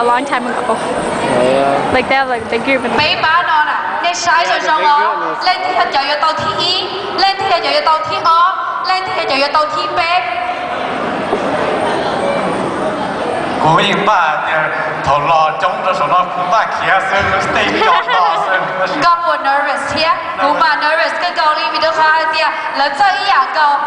a long time ago. Like they have like a big group. Peb pab no na, nej saib zoo zoo os, leej twg yog cov yuav tau thib ib, leej twg yog cov yuav tau thib ob, leej twg yog cov yuav tau thib peb. Kuv yeej npaj tias thaum los coob rau saum no kuv npaj khiav xwb, stage coob no xwb. Koj puas nervous thiab? Kuv mas nervous kawg nkaus li vim rau qhov hais tias lawv txawj ib yam nkaus.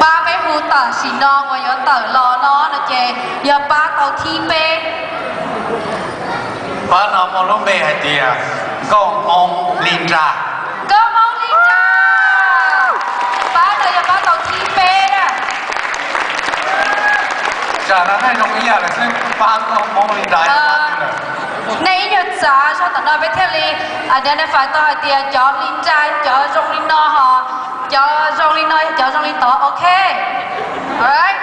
Pab peb hu tam sim no uas yuav tawm los no no ces yog pab tau thib peb. Pab no muaj lub npe hais tias Nkauj Hmoob Li Nra. Nkauj Hmoob Li Nra. Pab no yog pab tau thib peb na. Tsam no nej zoo ib yam lawm xwb, pab Nkauj Hmoob Li Nra. Nej ib nyuag txav zog tom no peb thiaj li identify tau hais tias cov Li Nra cov zoo li no ho, cov zoo li no cov zoo li tod, ok. Alright.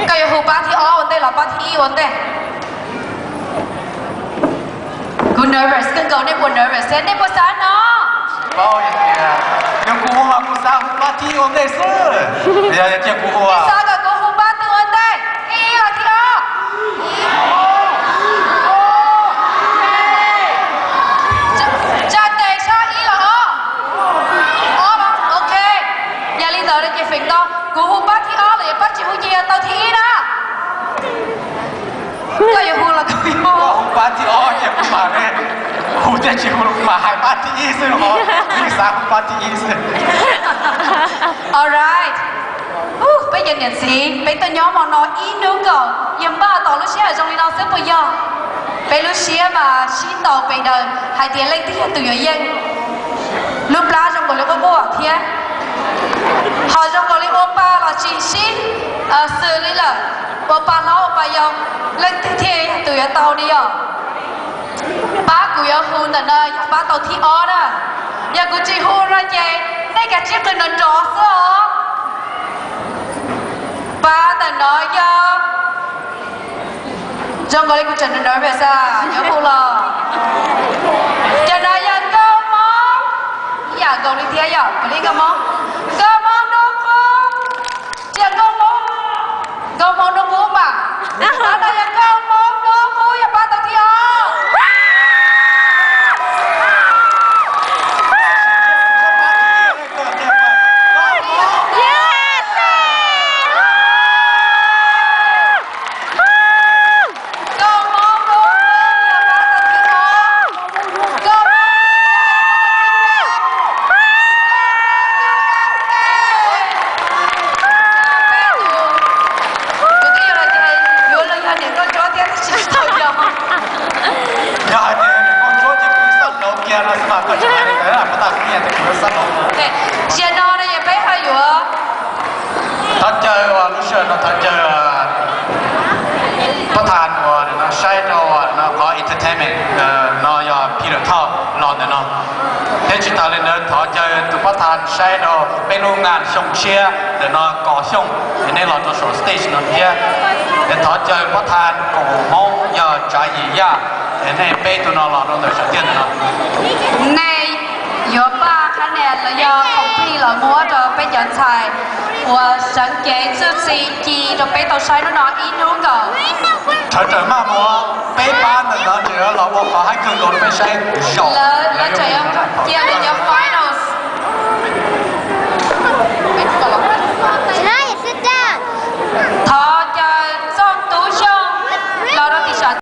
Koj yuav hu pab thib ob ua ntej los pab thib ib ua ntej? Kuv nervous kawg nkaus, nej puas nervous thiab? Nej puas xav no? Yog kuv hu mas kuv xav hu pab thib ib ua ntej xwb. Yog cia kuv hu, xav kom kuv hu pab twg ua ntej, thib ib los thib ob? Tsa tes sab ib los ob? Ob los, ok. Yog li ntawd ces feem ntau kuv hu pab thib ob los yog pab tsis hu ces yog tau thib ib na. Koj yuav hu los kuv yuav hu? Hu pab thib ob ces kuv mam, hu thiab tsis hu kuv mam hais pab thib ib xwb os. Kuv yeej xav hu pab thib ib xwb. Alright. Peb cov niam txiv peb tuaj nyob hmo no ib hnub nkaus, yog npaj tau lub sij hawm zoo li no xwb puas yog? Peb lub siab mas sib ntaus pes daws hais tias leej twg yog tus yuav yeej. Lub plab zoo nkaus li quaj quaj thiab, ho zoo nkaus li ua pa los tsis sib xws li lawm, ua pa hlob ua pa yau, leej twg thiaj yog tus yuav tau li yog? Pab kuv yuav hu ntawm no yog pab tau thib ob na. Yog kuv tsis hu no ces nej kav tsij qw nrov nrov xwb os. Pab ntawm no yog, zoo nkaus li kuv tseem nrov nrov pes xwb, yuav hu los. Cov no yog Nkauj Hmoob, ib yam nkaus li thiab yog kuv li Nkauj Hmoob. Nkauj Hmoob Hnub Qub, cia Nkauj Hmoob, Nkauj Hmoob Hnub Qub mas. Pab no yog Nkauj Hmoob Hnub Qub, yog pab tau thib ob. Nkauj Hmoob Hnub Qub, yog pab tau thib ob. Nkauj Hmoob Hnub Qub, yog pab tau thib ob. Kuv twb yuav los ces yuav los yog niam nkauj ntsuab thiab tab sis tsis tau yog. Yog hais tias niam nkauj ntsuab ces kuv xab nraud kiag no xwb mas koj tsis hais li ntawd, puas tas kuv nyiam tias kuv xab nraud. Zaum no no es peb ho yuav thov caw uas lub sij hawm no thov caw pab thas uas no saib rau uas no qhov entertainment no yog Peter Thoj los ntawm no. Thiab tsis tas li ntawd thov caw tus pab thas saib rau peb lub ngas xyoo tshiab ntawm no Kom Xyooj es nej los rau saum stage no thiab. Es thov caw pab thas koom Hmoob yog Tsav Yim Yaj es nej peb tug no los rau ntawm saum tiaj ntawm no. Nej yuav npaj qhab nias los yog khoom plig los muab rau peb cov ntxhais uas seev cev txuj ci ci rau peb tau saib hnub no ib hnub nkaus. Sawv daws maj mus, peb pab ntawm no tseem yuav los ua qhov haib kawg nkaus rau peb saib zaum. Lawv tseem yuav cia lawv cov finals. Thov